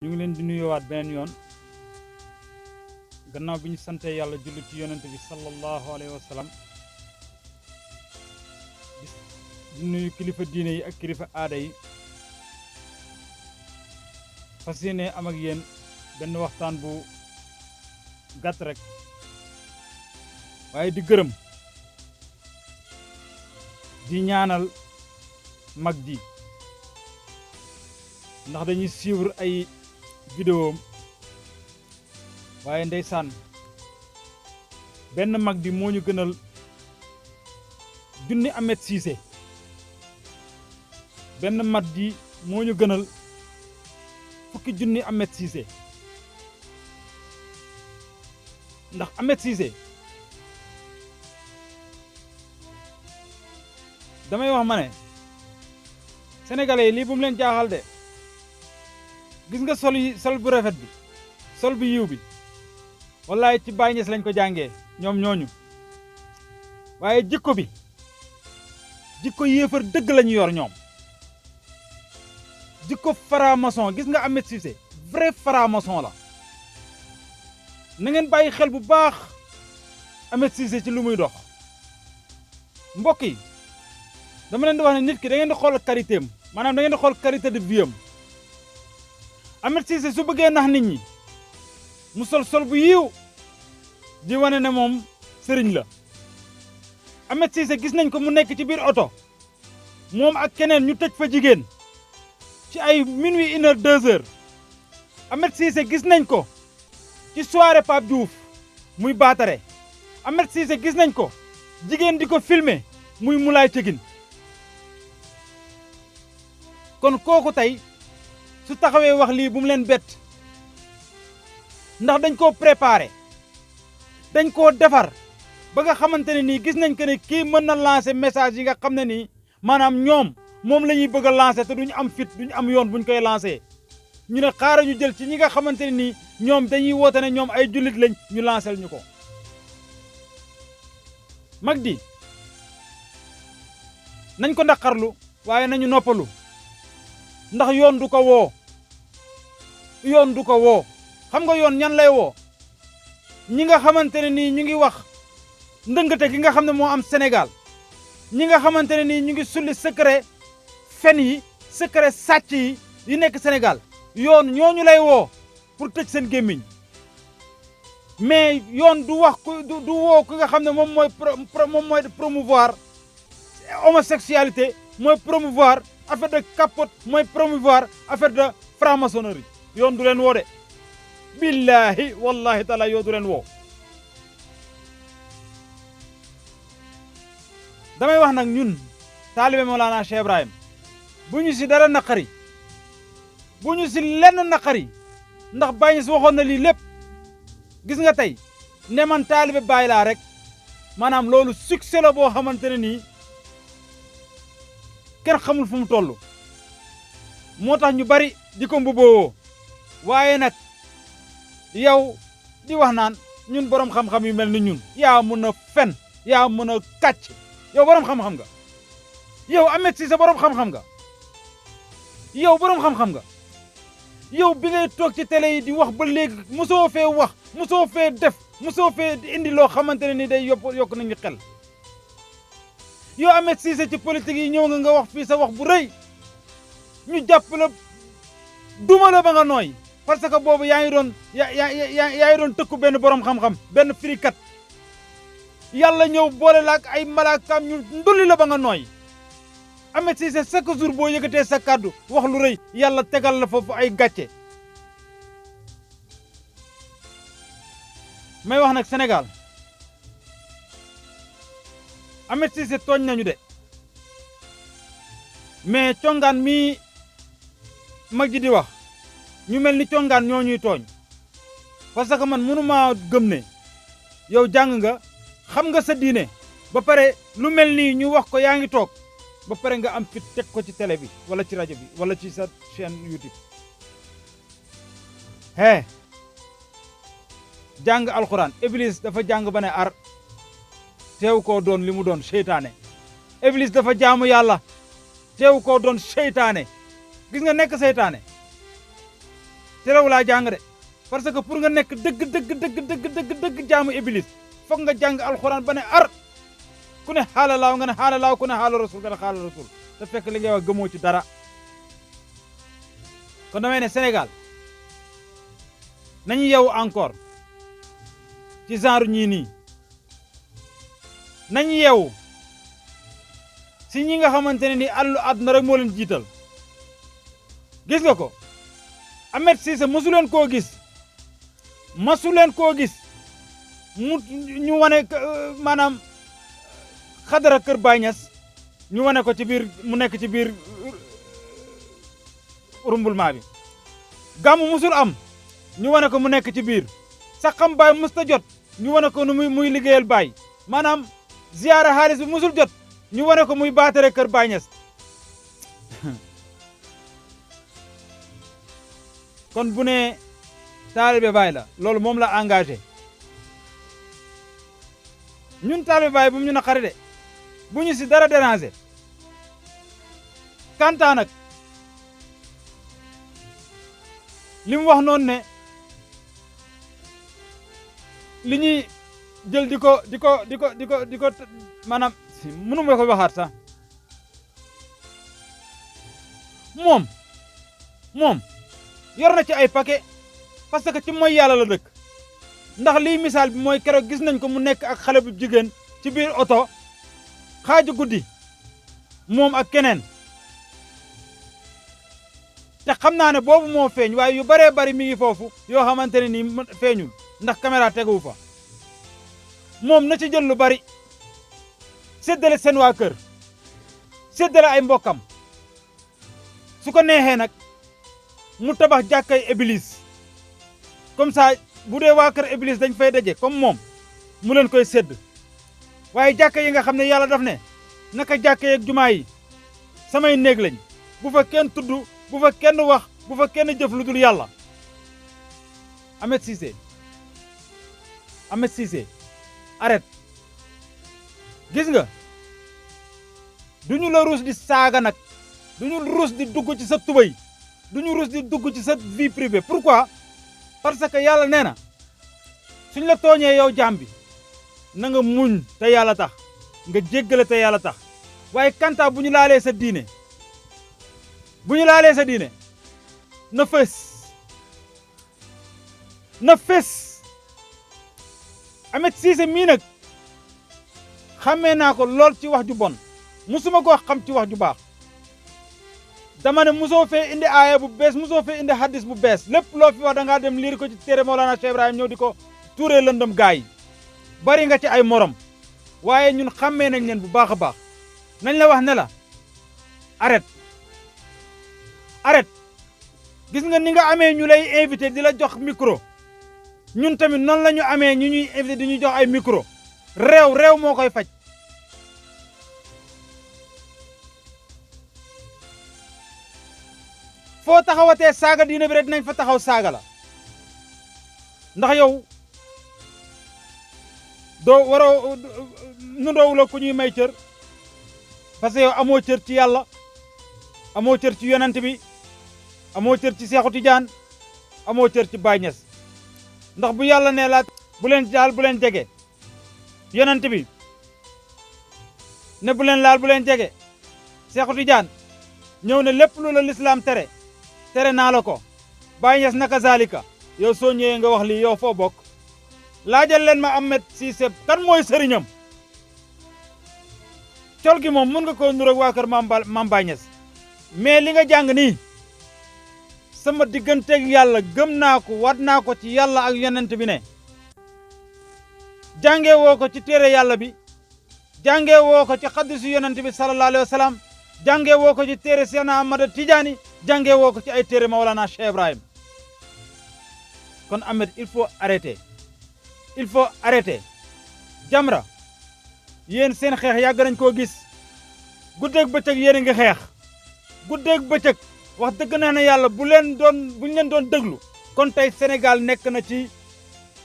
ñu ngi leen di nuyuwaat beneen yoon gannaaw bi ñu sante yàlla julli ci yonent bi sallallahu alayhi wa sallam di nuyu kilifa diine yi ak kilifa aada yi fas yéene am ak yéen benn waxtaan bu gàtt rek waaye di gërëm di ñaanal mag ji ndax dañuy suivre ay vidéo waaye ndeysaan benn mag di moo ñu gënal junni Ahmed Cissé benn mag di moo ñu gënal fukki junni Ahmed Cissé ndax Ahmed Cissé damay wax ma ne sénégalais yi lii bu mu leen jaaxal de gis nga sol bu rafet bi sol bu yiw bi wallaay ci Baay Ñas lañ ko jàngee ñoom ñooñu waaye jikko bi jikko yéefar dëgg lañu yor ñoom jikko franc-maçon gis nga Ahmed Cissé vrai franc-maçon la na ngeen bàyyi xel bu baax Ahmed Cissé ci lu muy dox mbokk yi dama leen di wax ne nit ki da ngeen di xool qualité am maanaam da ngeen di xool qualité de vie am Ahmed Cissé su bëggee nax nit ñi mu sol bu yiw di wane ne moom sëriñ la Ahmed Cissé gis nañ ko mu nekk ci biir oto moom ak keneen ñu tëj fa jigéen ci ay minuit 1 heure 2 heures Ahmed Cissé gis nañ ko ci soirée Pape Diouf muy baatare Ahmed Cissé gis nañ ko jigéen di ko filmer muy Moulay Cegin kon kooku tey su taxawee wax lii bu mu leen bett ndax dañ koo préparé dañ koo defar ba nga xamante ne nii gis nañ que ne kii mën na lancer message yi nga xam ne nii maanaam ñoom moom la ñuy bëgg a lancer te duñu am fit duñu am yoon buñ koy lancer ñu ne xaaral ñu jël ci ñi nga xamante ne nii ñoom dañuy woote ne ñoom ay jullit lañ ñu lancer ñu ko mag di nañ ko naqarlu waaye nañu noppalu ndax yoon du ko woo yoon du ko woo xam nga yoon ñan lay woo ñi nga xamante ne nii ñu ngi wax ndëngate gi nga xam ne moo am Sénégal ñi nga xamante ne nii ñu ngi sulli secret fen yi secret sàcc yi nekk Sénégal yoon ñooñu lay woo pour tëj seen gémmiñ mais yoon du wax du woo ki nga xam ne moom mooy promouvoir homosexualité mooy promouvoir affaire de capote mooy promouvoir affaire de franc-maçonnerie yoon du leen woo de billahi wallahi taala yoon du leen woo damay wax nag ñun taalibe Mawlana Cheikh Ibrahim bu ñu si dara naqari bu ñu si lenn naqari ndax Baay Ñas waxoon na lii lépp gis nga tey ne man taalibe Baay laa rek maanaam loolu succès la boo xamante ne nii kenn xamul fu mu toll moo tax ñu bari di ko mbubboo waaye nag yow di wax naan ñun borom xam-xam yu mel ni ñun yaa mën a fen yaa mën a kàcc yow borom xam-xam nga yow Ahmed Cissé borom xam-xam nga yow borom xam-xam nga yow bi ngay toog ci télé yi di wax ba léegi mosoo fee wax mosoo fee def mosoo fee indi loo xamante ne ni day yokk nañu xel yow Ahmed Cissé ci politique yi ñëw nga wax fii sa wax bu rëy ñu jàpp la duma la ba nga nooy parce que boobu yaa ngi doon tëkku benn borom xam-xam benn firikat yàlla ñëw boole la ak ay malaakaam ñu ndulli la ba nga nooy Ahmed Cissé chaque jour boo yëgatee sa kàddu wax lu rëy yàlla tegal la foofu ay gàcce may wax nag Sénégal Ahmed Cissé tooñ nañu de mais congaan mii mag ji di wax ñu mel ni congaan ñoo ñuy tooñ parce que man mënuma gëm ne yow jàng nga xam nga sa diine ba pare lu mel nii ñu wax ko yaa ngi toog ba pare nga am fit teg ko ci télé bi wala ci rajo bi wala ci sa chaîne YouTube jàng alxuraan Iblis dafa jàng ba ne ar teew koo doon li mu doon seytaane Iblis dafa jaamu yàlla teew koo doon seytaane gis nga nekk seytaane terew laa jàng de parce que pour nga nekk dëgg jaamu iblis foog nga jàng alxuraan ba ne ar ku ne xaala laaw nga ne xaala laaw ku ne xaala rasul nga ne xaala rasul te fekk li ngay wax gëmoo ci dara kon damay ne Sénégal nañu yeewu encore ci genre ñii nii nañu yeewu si ñi nga xamante ne ni àllu àdduna rek moo leen jiital gis nga ko Ahmed Cissé mosu leen koo gis ñu wane maanaam xadara kër Baay Ñas ñu wane ko ci biir mu nekk ci biir rumbulmaa bi gàmmu musul am ñu wane ko mu nekk ci biir sax xam baay musta jot ñu wane ko nu muy liggéeyal baay maanaam ziyaara xaalis bi musul jot ñu wane ko muy baatare kër Baay Ñas kon bu ne taalibe baay la loolu moom la engagé ñun taalibe baay bu mu ñu naqari de bu ñu si dara déranger kanta nag li mu wax noonu ne li ñuy jël di ko maanaam mënu ma ko waxaat sax moom yor na ci ay paquet parce que ci mooy yàlla la dëkk ndax liy misaal bi mooy keroog gis nañ ko mu nekk ak xale bu jigéen ci biir oto xaaju guddi moom ak keneen te xam naa ne boobu moo feeñ waaye yu baree bari mi ngi foofu yoo xamante ne nii feeñul ndax caméra teguwu fa moom na ci jël lu bari séddale seen waa kër séddale ay mbokkam su ko neexee nag mu tabax jàkkay Iblis comme ça bu dee waa kër Iblis dañ fay daje comme moom mu leen koy sédd waaye jàkka yi nga xam ne yàlla daf ne naka jàkka yeeg jumaa yi samay néeg lañ bu fa kenn tudd bu fa kenn wax bu fa kenn jëf lu dul yàlla Ahmed Cissé arrête gis nga duñu la ruus di saaga nag duñu ruus di dugg ci sa tubay duñu ruus di dugg ci sa vie privée pourquoi parce que yàlla nee na suñ la tooñee yow jaam bi na nga muñ te yàlla tax nga jéggale te yàlla tax waaye kanta bu ñu laalee sa diine na fés Ahmed Cissé mii nag xàmmee naa ko lool ci wax ju bon musuma ko xam ci wax ju baax dama ne musoo fee indi aaya bu bees musoo fee indi hadis bu bees lépp loo fi wax da ngaa dem liir ko ci téere Mawlana Cheikh Ibrahim ñëw di ko tuuree lëndëm gaa yi bari nga ci ay morom waaye ñun xàmmee nañ leen bu baax a baax nañ la wax ne la arrête gis nga ni nga amee ñu lay invité di la jox micro ñun tamit noonu la ñu amee ñu ñuy invité di ñu jox ay micro réew moo koy faj foo taxawatee saaga diine bi rek dinañ fa taxaw saaga la ndax yow doo waroo nundoowu la ku ñuy may cër parce que yow amoo cër ci yàlla amoo cër ci yonent bi amoo cër ci Seexu Tijaan amoo cër ci Baay Ñas ndax bu yàlla nee la bu leen jaal bu leen jege yonent bi ne bu leen laal bu leen jege Seexu Tijaan ñëw ne lépp lu la lislaam tere naa la ko Baay Ñas naka zalika yow soo ñëwee nga wax lii yow foo bokk laajal leen ma Ahmed Cissé kan mooy sëriñam col gi moom mën nga ko nuroog waa kër Maam Baay Ñas mais li nga jàng nii sama digganteeg yàlla gëm naa ko wat naa ko ci yàlla ak yonent bi ne jàngee woo ko ci téere yàlla bi jàngee woo ko ci xaddisu yonent bi sallallahu alayhi wa sallam jàngee woo ko ci téere Seexna Ahmada Tijaani jàngee woo ko ci ay téere Mawlana Cheikh Ibrahim kon Ahmed il faut arrêter Jamra yéen seen xeex yàgg nañ koo gis guddeeg bëccëg yéen a ngi xeex guddeeg bëccëg wax dëgg na ne yàlla buñ leen doon déglu kon tey Sénégal nekk na ci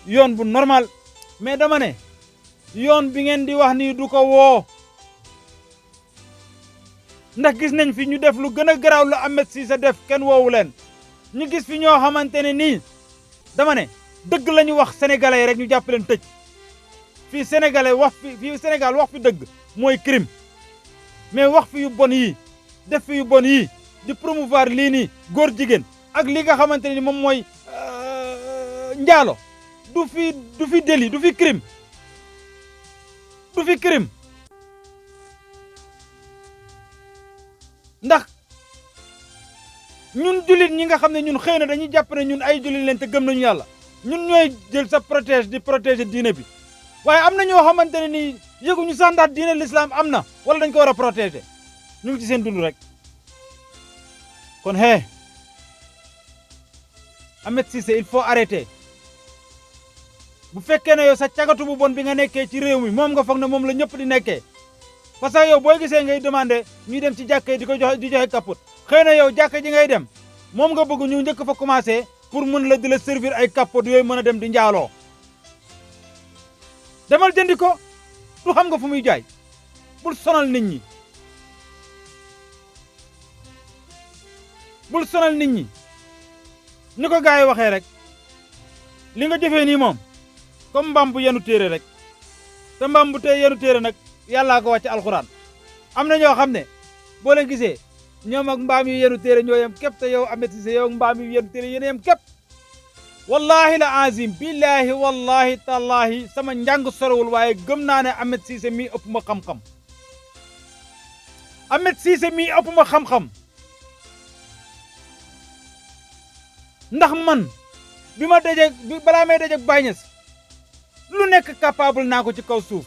yoon bu normal mais dama ne yoon bi ngeen di wax nii du ko woo ndax gis nañ fi ñu def lu gën a garaaw lu Ahmed Cissé def kenn woowu leen ñu gis fi ñoo xamante ne nii dama ne dëgg la ñu wax sénégalais yi rek ñu jàpp leen tëj fii sénégalais fii Sénégal wax fi dëgg mooy crime mais wax fi yu bon yii def fi yu bon yii di promouvoir lii nii góor jigéen ak li nga xamante ne ni moom mooy njaalo du fi délit du fi crime ndax ñun jullit ñi nga xam ne ñun xëy na dañuy jàpp ne ñun ay jullit leen te gëm nañu yàlla ñun ñooy jël sa di protéger diine bi waaye am na ñoo xamante ne nii yëguñu sax ndax diine l'islam am na wala dañ ko war a protéger ñu ngi ci seen dund rek kon Ahmed Cissé il faut arrêter bu fekkee ne yow sa cagatu bu bon bi nga nekkee ci réew mi moom nga foog ne moom la ñëpp di nekkee parce que yow booy gisee ngay demandé ñuy dem ci jàkka yi di joxe kaput xëy na yow jàkka ji ngay dem moom nga bëgg ñu njëkk fa commencé pour mën la di la servir ay kaput yooyu mën a dem di njaaloo demal jëndi ko du xam nga fu muy jaay bul sonal nit ñi ni ko gars yi waxee rek li nga jëfee nii moom comme mbaam bu yenu téere rek te mbaam bu tey yenu téere nag yàllaa ko wàcc alxuraan am na ñoo xam ne boo leen gisee ñoom ak mbaam yi yenu téere ñoo yem képp te yow Ahmed Cissé yow ak mbaam yi yenu téere yéen a yem képp wallahi la azim billahi wallahi tallahi sama njàng sorowul waaye gëm naa ne Ahmed Cissé mii ëpp ma xam-xam Ahmed Cissé mii ëpp ma xam-xam ndax man bi ma dajeeg balaa may dajeeg Baye Niass lu nekk capable naa ko ci kaw suuf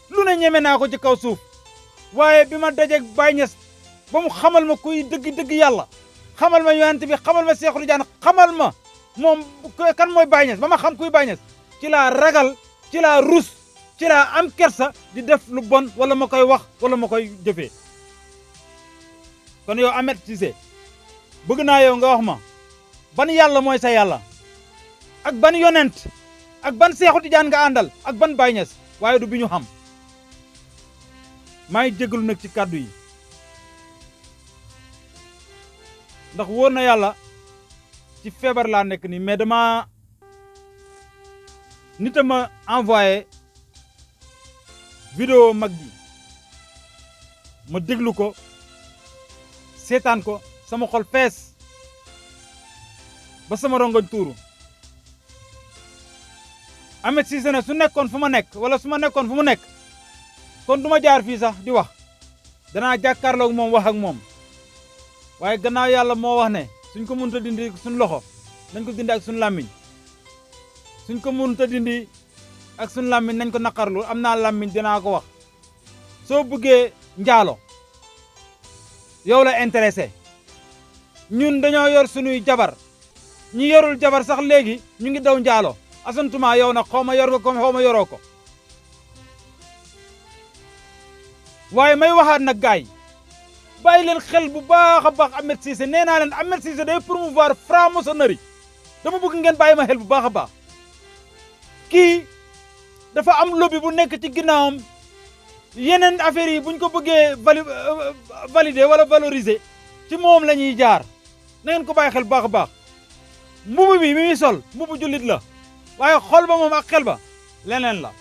lu ne ñeme naa ko ci kaw suuf waaye bi ma dajeeg Baye Niass ba mu xamal ma kuy dëgg yàlla xamal ma yonent bi xamal ma Seexu Tijaan xamal ma moom kan mooy Baye Niass ba ma xam kuy Baye Niass ci laa ragal ci laa rus ci laa am kersa di def lu bon wala ma koy wax wala ma koy jëfee kon yow Ahmed Cissé bëgg naa yow nga wax ma ban yàlla mooy sa yàlla ak ban yonent ak ban Seexu Tijaan nga àndal ak ban Baye Niass waaye du bi ñu xam maa ngi jégalu nag ci kàddu yi ndax wóor na yàlla ci feebar laa nekk nii mais dama nit a ma envoyé vidéo mag bi ma déglu ko seetaan ko sama xol fees ba sama rongoñ tuuru Ahmed Cissé ne su nekkoon fu ma nekk wala su ma nekkoon fu mu nekk kon du ma jaar fii sax di wax danaa jàkkaarloog moom wax ak moom waaye gannaaw yàlla moo wax ne suñ ko mënut a dindi suñ loxo nañ ko dindi ak suñ làmmiñ suñ ko mënut a dindi ak suñ làmmiñ nañ ko naqarlu am naa làmmiñ dinaa ko wax soo bëggee njaalo yow la intéressé ñun dañoo yor suñuy jabar ñi yorul jabar sax léegi ñu ngi daw njaalo asantuma yow nag xaw ma yor nga ko xaw ma yoroo ko waaye may waxaat nag gaay bàyyi leen xel bu baax a baax Ahmed Cissé nee naa leen Ahmed Cissé day promouvoir franc-maçonnerie dama bëgg ngeen bàyyi ma xel bu baax a baax kii dafa am lobby bu nekk ci ginnaawam yeneen affaires yi buñ ko bëggee valider wala valoriser ci moom la ñuy jaar na ngeen ko bàyyi xel bu baax a baax mbubu bi mi muy sol mbubu jullit la waaye xol ba moom ak xel ba leneen la